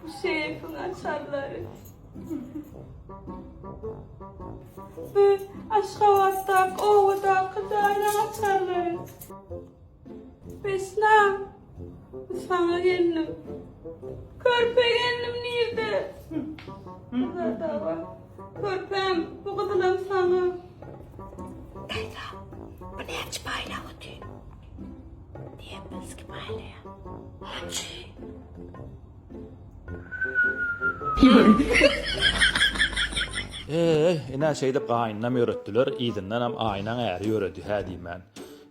Bu seýfiň açarlary. Bu Aşgabatdaky obadaky jaýlaň açarlary. Wesna, bu saňa gelnim. Körpe gelnim nirde? Azat aga. Körpäm, bu gyzylam saňa. Daýza, bu näçe paýlap otyr? Diýen bilski paýlaýar. Näçe? Eý, ine şeýdip gaýynynam ýöretdiler, yzyndanam Aýnaň äri ýöredi, hä diýmän.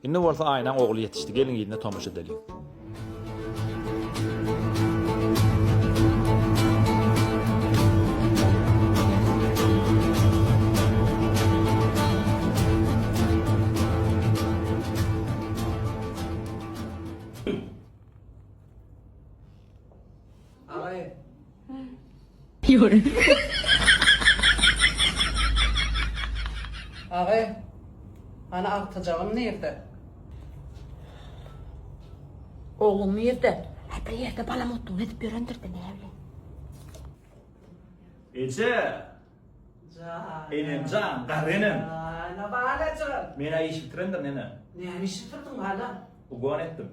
Indi bolsa Aýnaň ogly ýetişdi, geliň yzyna tomaşa edeliň. Agay. Agay. Hany agtyjagym nirde? Ogluň nirde? Aý bir ýerde balam otlugyny edip ýörendir-de näbileýin. Eje! Jan. Enem jan, garry enem. Jana balajygym. Men-ä iş bitirendirin ene. Näme iş bitirdiň balam? Ugon etdim.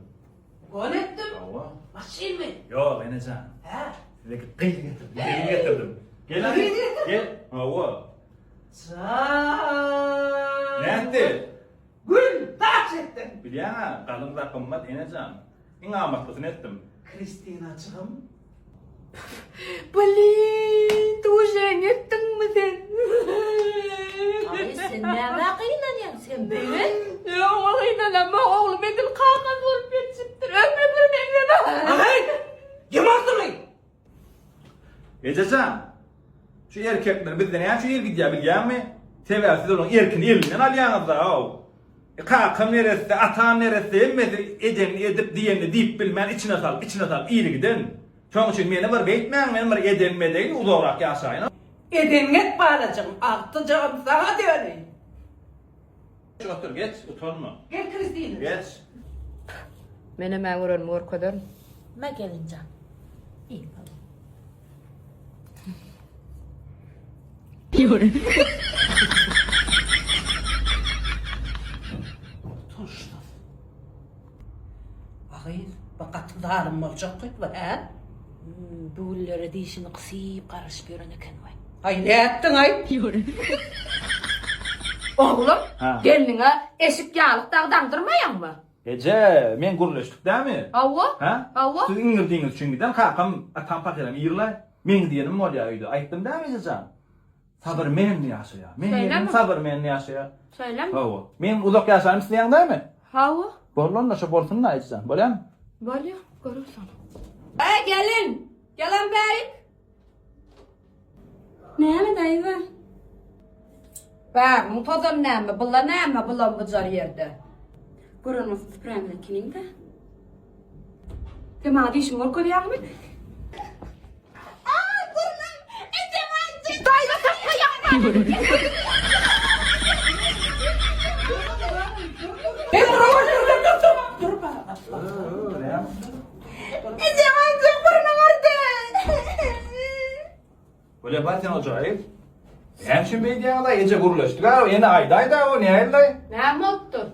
Gon etdim. Hawa. Maşynmy? Ýok, enejan. Hä? Size gyz getirdim. Gelin getirdim. Gel hany. Gyz getirdiň? Gel. Hawa. Jan. Nätdi? Gül taç etdiň. Bilýäň-ä, galyň zat gymmat, enejan. Iň amatlysyny etdim. Kristinajygym. Blin, duşen etdiňmi sen? Aý, sen nämä gynanýaň, sen begen. Ýok, oňa gynanamok, oglum edil kakasy bolup ýetişipdir, ömri bir meňzemez. Aý, dem agzyňy! Ejejan, şu erkekler bizden näçe ir gidýär bilýäňmi? Sebäbi siz olaryň erkini elinden alýaňyz-da-ow. E, kakam neresse, atam neresse, hemmesi edenini edip, diýenini diýip bilmän içine salyp, içine salyp iri giden. Şonuň üçin meni bir beýtmäň, men bir edenimi edeýin, uzagrak ýaşaýyn. Edeniňi et balajygym, agtyjagym saňa döneýin. Geç otur, geç, utanma. Gel Kristina. Geç. Menem-ä görenimi görkezerin. Mä gelinjan. Iý balam. Utançsyz. A gyz, bu gaty zalym boljak gyz bu, hä? Bu günlere dişini gysyp garaşyp ýören eken we. Aý nätdiň-aý? Oglum, Ha. gelniňe eşik ýalyk dagy daňdyrmaýaňmy? Eje, men gürleşdik dämi? Hawa. Hä? Hawa. Siz iňirdiňiz üçin giden kakam, atam pahyram ýyglaý. Meň diýenim bolýar öýde. Aýtdym dämi ejejan? Sabyr menli ýaşaýar. Men Şeýlemi? diýenim sabyr menli ýaşaýar. Şeýlemi? Hawa. Men uzak ýaşaýyn isleýäň dämi? Hawa. Boldy onda şo bolsun-da ejejan. Bolýamy? Bolýar, göreris ony. Eý, gelin! Gelen bärik! Näme daýza? Bagryň tozany näme, bula näme bulam-bujar ýerde? Gören bolsa süpüräýmez ekeniň-dä. Sen maňa dişiňi görkezýäňmi? Aý, burnum! Ejem aýtdy! Daýza saklaýaňmy? Ejem aýtjak burnum urdy. Bolýa bar sen ojaga git. Näme üçin beýdýäňiz-aý eje gürleşdik-ä ene aýdaý-da o nähili-aý? Näme bolupdyr?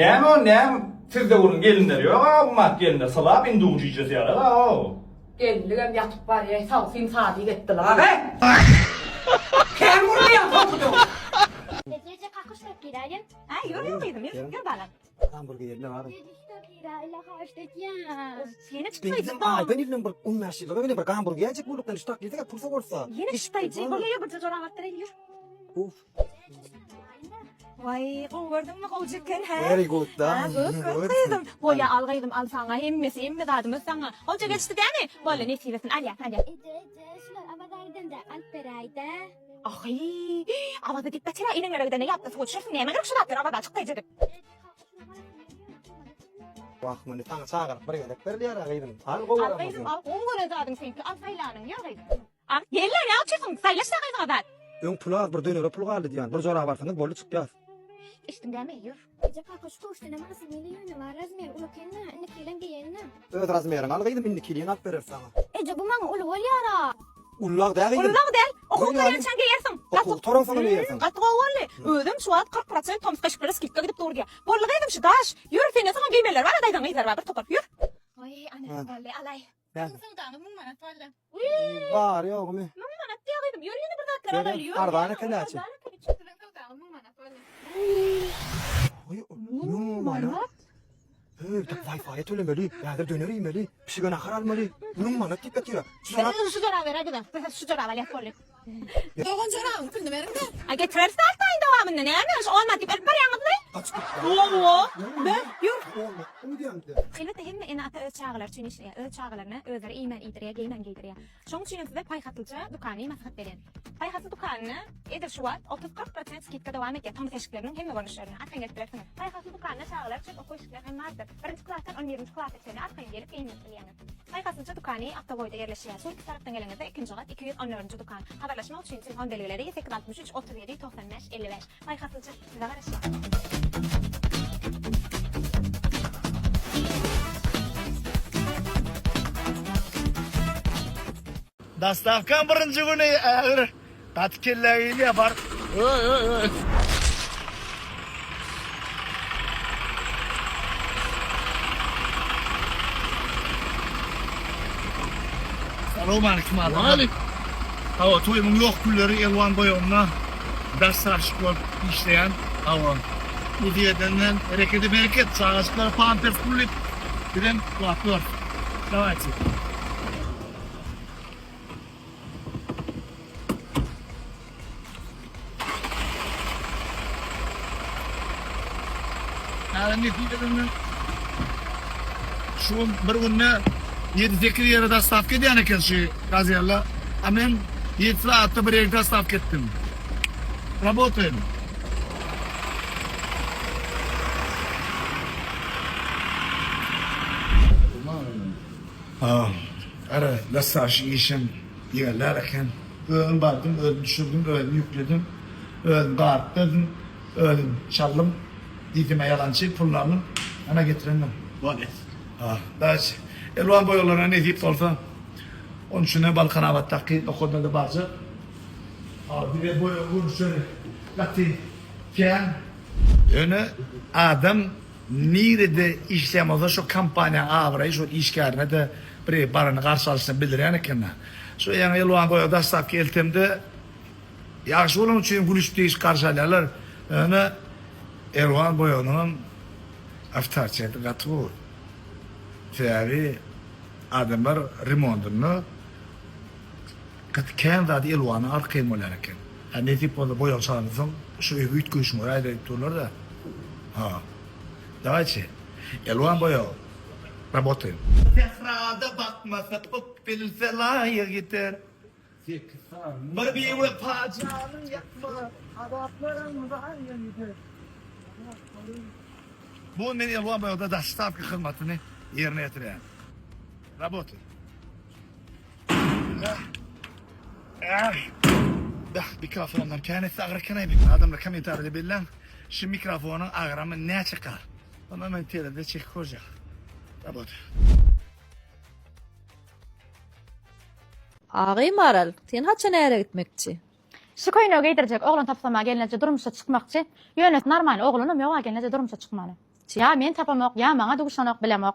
Näme o näme sizde burun gelinler ýog-a bu mat gelinler sylap indi ujyjasy ýaly-a o. Gelinligem ýatyp barýa sawsyn sadyk etdiler. Aga! Kän gürleýäň soňky döwür. Eje eje kakyş bolup giräýiň. Hä, ýör ýör gyzym, ýör, ýör balam. Hamburger ýerine baryň. Ýene çykdaýjy Bizem aýdan ýyldan bir 15 ýyllyga bilen bir gamburger ýejek bolduk da şu tak ýesek pulsa bolsa. Ýene çykdaýjy. Bolýa ýör birje jorap alyp bereýin ýör. Uf. Waý, gowy gördüňmi, gowja eken, hä? Very good da. Ha, good, good gyzym. Bolýa al gyzym, al saňa hemmesi, hemme zadymyz saňa. Gowja gelişdi dämi? Bolýa, nesip etsin, alýas, alýas. Eje eje şular Awaza gidende alyp beräýdä. Ahy, Awaza diýip beter-ä eneňlere gidende ýatda suwa düşersiň, nämä gerek şu zatlar Awaza çykdaýjy edip. Wah, muny saňa çagalyk bir gezek berilýär-ä gyzym. Al gowy Al gören gyzym, bolsaň. al, gowy gören zadyň seňki, al saýlanyň, ýör gyzym. Al, gel-le, näme otyrsyň, saýlaşda gyzyňa zat. Öň pul az, bir dönere pul galdy diýýän. Bir jorap alsaňyz boldy çykýas. Eşitdiň dämi, ýör. Eje kaka şu köwüşdenem alsyn mende ýöne bar razmer ulakenda indiki ýylam geýerin-ä. Öz razmeriňi al gyzym, indiki ýylyny alyp bereris saňa. Eje bu maňa uly bolýar-a. Ullag däl gyzym. Ullag däl. Okuw Görýäňmi? gutarýançaň geýersiň. Okuw gutaransoň hem geýersiň. Gaty gowy boldy. Özem şu wagt 40% tomusky eşiklere skidka gidip dur diýýär. Boldy gyzym şu daş. Ýör senden soňam geýmeliler bar-a daýzaň gyzlary bar bir topar. Ýör. Oý, ana boldy alaý. Näme? Söwdaňyz 1000 manat boldy. Bar ýogumy? 1000 manat diýýär gyzym. Ýör ýene bir zatlar Görýäň, alaýly. Ýör. arzan eken näçe? Arzan eken. Siziň söwdaňyz 1000 manat boldy. Oý, 1000 manat? Öý, tak Wi-Fi-ýe tölemeli, häzir döner iýmeli, pişige nahar almaly. 1000 manat diýip ýatyr-a. Şu jorap Şu joraby ber-ä gyzym. Şu joraby alýas boldy. Dogan jorabyň puluny beriň-de. A getireris alty aýyň dowamynda. Näme, şu on manat diýip elip barýaňyzmy? Gaçyp gitdi. Hawa. Be, ýör. On diýýäňde. Elbetde hemme ene-ata öz çagalary üçin işleýär. Öz çagalaryna özleri iýmän iýdirýär, geýmän geýdirýär. Şonuň üçin hem size paýhaslyja dükany maslahat berýän. Paýhasly dükanyna edil şu wagt 30-40 prosent skidka dowam edýär tomus eşikleriniň hemme görnüşlerine. Arkaýyn gelip bilersiňiz. Paýhasly dükanda çagalar üçin okuw eşikleri hem bardyr. Birinji klasdan on birinji klasa çenli arkaýyn gelip geýinip bilýäňiz. Paýhaslyja dükany Awtoboýda ýerleşýär. Türki tarapdan geleniňizde ikinji gat 214-nji dükan. Habarlaşmak üçin telefon belgileri 863 37 95 55. Paýhaslyja size garaşýar. Dastavkaň birinji güni ägir gaty kellä gelýär bar. Öý öý öý. Salowmalikim adamlar. Waleýkim. Hawa toýumyň ýok günleri Elwan boýagynda dastavşik bolup işleýän. Hawa. Nesip edenden berekedi bereket. Çagajyklara pampers pullyp bizem wagt ýok. Dawayçy. Häzir nesip edenden şu gün bir günde 7-8 ýere dastavka edýän eken şu gazella. A men 7 sagatda bir ýere dastavka etdim. Rabotaýyn. Ara dastavşik işem ýerler eken. Özüm bardym, özüm düşürdim, özüm ýükledim, özüm garyp berdim, özüm çaldym. Diýsem-ä ýalançy, puluny aldym, ana getirendim. Bolýa. Daş Elwan boýaglaryna nesip bolsa, onuň üçinem Balkanabatdaky nokadynda-da barjak. Bize boýag görnüşleri gaty kän. Ýöne adam Nirede işleýän bolsa şo kompaniýaň abraýy şol işgärine-de bir barany garşy alyşyny bildirýän eken-dä. Şo ýaňy Elwan goýa daşlap gelsemde ýagşy bolany üçin gülüşip degişip garşy alýarlar. Ýöne Elwan boýagynyňam awtoriteti gaty gowy. Sebäbi adamlar remondynda Gaty kän zady Elwana arkaýyn bolýan eken. Hä nesip bolsa boýag çalansoň şu öýi üýtgeýşiň göräýdä diýip durlar-da. Ha. Dawaýçy. Elwan boýag. Rabotaýyn. Sährada bakmasa ok bilse laýyk ýeter. Bir biwepa janyň ýakma azaplaryň zaýa gider. Bu men Elwan boýagda dostawka hyzmatyny ýerine ýetirýän. Rabotaý. Bah, mikrofondan kän etse agyr eken aý. Adamlar kommentariýada belläň, şu mikrofonyň agramy näçe kar. Onda men terezide çekip görjek. Rabot. Agy Maral, sen haçan äre gitmekçi? Şu köýnegi geýdirjek oglan tapsam-a gelneje durmuşa çykmakçy. Ýöne normalny oglanam ýog-a gelneje durmuşa çykmaly. Ýa men tapamok, ýa maňa duşanok bilemok.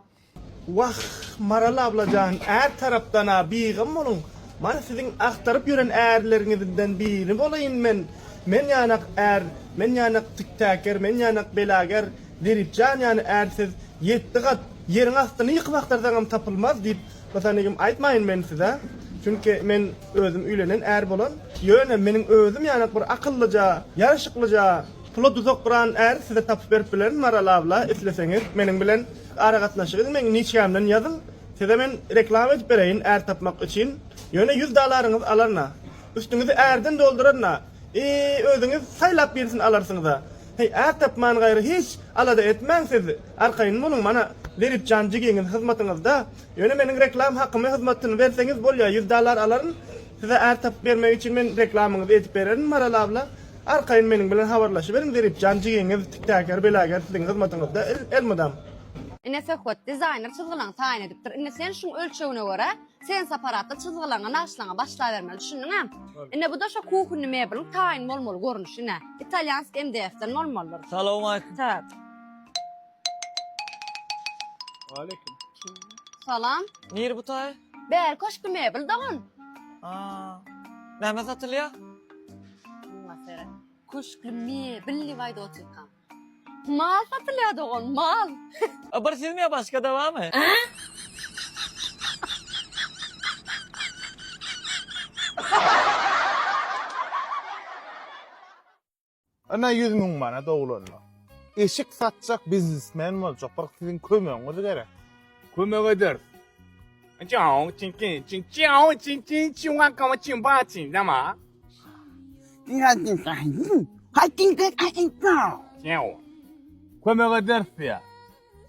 Wah, Maral ablajan, är tarapdan-a bigam boluň. Mana siziň agtaryp ýören ärleriňizden biri bolaýyn men. Men ýanak är, men ýanak tiktäker, men ýanak belager, Zeripjan ýany ärsiz, ýetdi gat ýeriň astyny ýykyp agtarsaňam tapylmaz diýip, mysanigim aýtmaýyn men size. Çünki men özüm öýlenen är bolan. Ýöne meniň özüm ýanak bir akyllyja, ýaraşyklyja, Pula duzak guran är size tapyp berip bilerin Maral abla isleseňiz meniň bilen aragatnaşyk ediň meň niçgämden ýazyň size men reklama edip bereýin är tapmak üçin ýöne ýüz dalaryňyzy alaryn-a üstüňizi ärden dolduraryn-a i özüňiz saýlap birisini alarsyňyza heý är tapman gaýry hiç alada etmäň siz arkaýyn boluň mana Zeripjan jigiňiz hyzmatyňyzda ýöne meniň reklam hakymy hyzmatyny berseňiz bolýa ýüz dalar alaryn size är tapyp bermek üçin men reklamyňyzy edip bererin Maral abla. Arkaýyn meniň bilen habarlaşyberiň Zeripjan jigiňiz tiktäker belager siziň hyzmatyňyzda elmydam. Ine Söhbet dizaýner çyzgylaň taýyn edipdir. Indi sen şuň ölçegine görä. Sens apparatda çyzgylaňa, nagyşlaňa başlabermeli, düşündiňä? Ine bu-da şo kuhunny mebeliň taýyn bolmaly görnüşi ine. Italýansk MDF-den bolmalydyr. Salowmaleýkim. Tak. Waleýkim. Salam. Nir bu taý? Bäri köşkli mebel dogan. Aa. Näme satylýar? Muňa seret. Köşkli mebel diýip aýdyp otyrkam. Mal satylýar dogan, mal. A bir sizmi ýa başga-da barmy? Ynha 100 müň manat oglanlar. Eşik satjak biznesmen boljak bir siziň kömegiňiz gerek. Kömek ederis. Kömek ederis diýýär.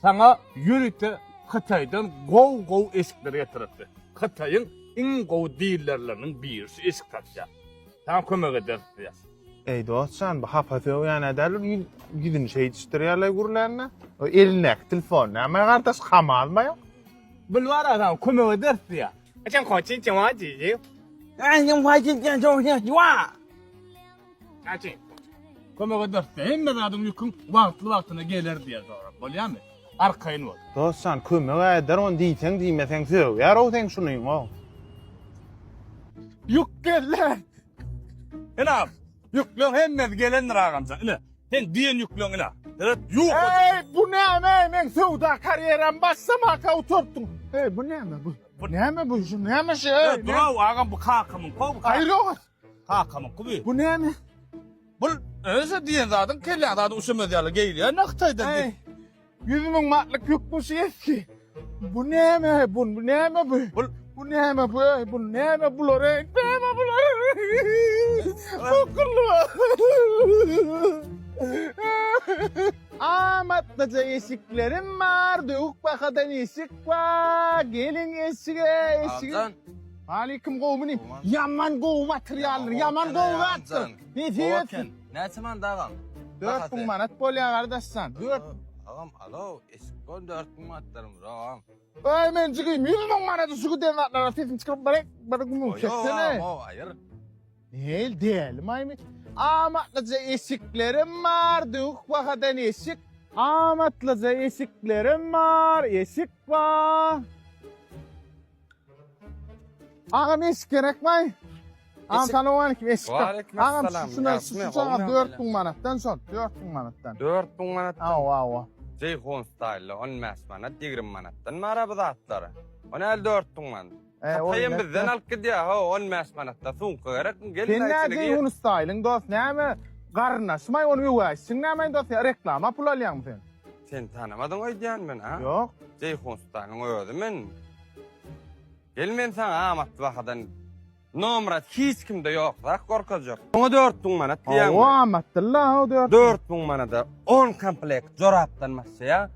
Saňa ýörite Hytaýdan gowy-gowy eşikler getiripdi. Hytaýyň iň gowy dillerleriniň biri şu eşik satýar. Saňa kömek ederis diýýär. Eý dost jan bu hapa sögýän-ä däldir ýüzüni şeýdişdirýärler gürlände. O elindäki telefon näme gardaş kamazmy ýok? Bil bar saňa kömek ederis diýýär. Kömek ederis diýýär. Hemme zadyň ýüküň wagtly-wagtyna geler diýýär sorap. Bolýarmy? Arkaýyn bol. Dost jan kömek-ä eder ony diýseň diýmeseň sögýär-ow seň şunyň-ow. Ýük geldi. Ine, ýükleň hemmesi gelendir agamjan. Ine, sen diýen ýükleň ine. Seret, ýok. Eý, bu näme? Meň söwda karýeram başlamaka utartdyň. Eý, bu näme bu? Bu näme bu? Şu näme şu? Eý, dur-ow agam, bu kakamyňky bu. Aýry oňat. Kakamyňky bu. Bu näme? Bu özi diýen zadyň kelläň zady üşemez ýaly geýilýär ine Hytaýdan. Eý, 100 müň manatlyk ýük bu şu eski. Bu näme? Bu bu näme bu? Bu Bu näme bu? Eý, Bu näme bular? Eý, näme bular? Okullu. Amatlyja eşiklerim bar, döwük bahadan eşik bar. Geliň eşige, eşige. Abdan. Aleyküm gowy mini. Ýaman gowy materialdyr, ýaman gowy zatdyr. Nesip etsin. Näçe manat agam? 4000 manat bolýar gardaşjan. 4. Agam alo, eşik bol 4000 manatlarym agam. Eý men jigim 100 müň manady şu giden zatlara sesini çykaryp bir bir gün kessene. Ýok, aýyr. Nel däli maýmy? Amatlyja eşiklerim bar, döwük bahadan eşik. Amatlyja eşiklerim bar, eşik bar. Agam eşik gerekmi? Agam salowmaleýkim eşik. Agam şuna şu çaga 4000 manatdan şol 4000 manatdan. 4000 manatdan. Awa awa. Jeýhun style 15 manat 20 manatdan bar bu zatlar. O näl 4000 manat. Hytaýam bizden alyp gidýär ho 15 manatdan sumka gerekmi gel Sen näme Jeýhun style'yň dost näme garyndaşmaý ony öwäýşiň näme dost reklama pul alýaňmy sen? Sen tanamadyň öýdýän men ha? Ýok. Jeýhun style'yň özi men. Gel men saňa amatly bahadan nomrat hiç kimde ýok zat gorkezjek. Oňa 4000 manat diýýäňmi? Hawa amatdylla o 4000. 4000 manada 10 komplekt jorapdan başlaýar.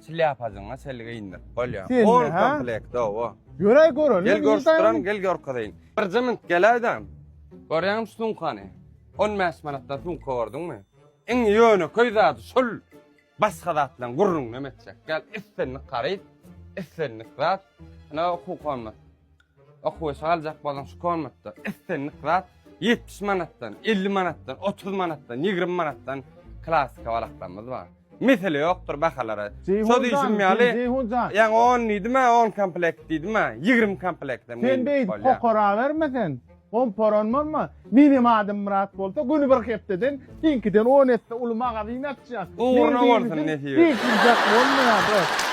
Şlýapajyňa çenli geýindirip bolýar. 10 komplekt hawa. Göräý görelim. Gel görüşdiren gel görkezeýin. Birje minut geläýdä. Görýäňmi şu sumkany? 15 manatdan sumka gördüňmi? Iň ýönekeý zady şul. Başga zatlaryň gürrüňinem etjek däl. Islendik haryt, islendik zat, ine okuw komnat. Okuw eşik aljak bolsaň şu komnatda islendik zat 70 manatdan, 50 manatdan, 30 manatdan, 20 manatdan klassika balaklarymyz bar. Mesele ýokdur bahalara. Şo diýşim ýaly, ýaňy 10 diýdim-ä, 10 komplekt diýdim-ä, 20 komplektem Sen beýdip kokaraberme sen. Gomparan bolma. Menem adym Myrat bolsa, güni bir hepdeden seňkiden on esse uly magazin açýan. Ugruna bolsun nesip. Hiç bolmaýar dost.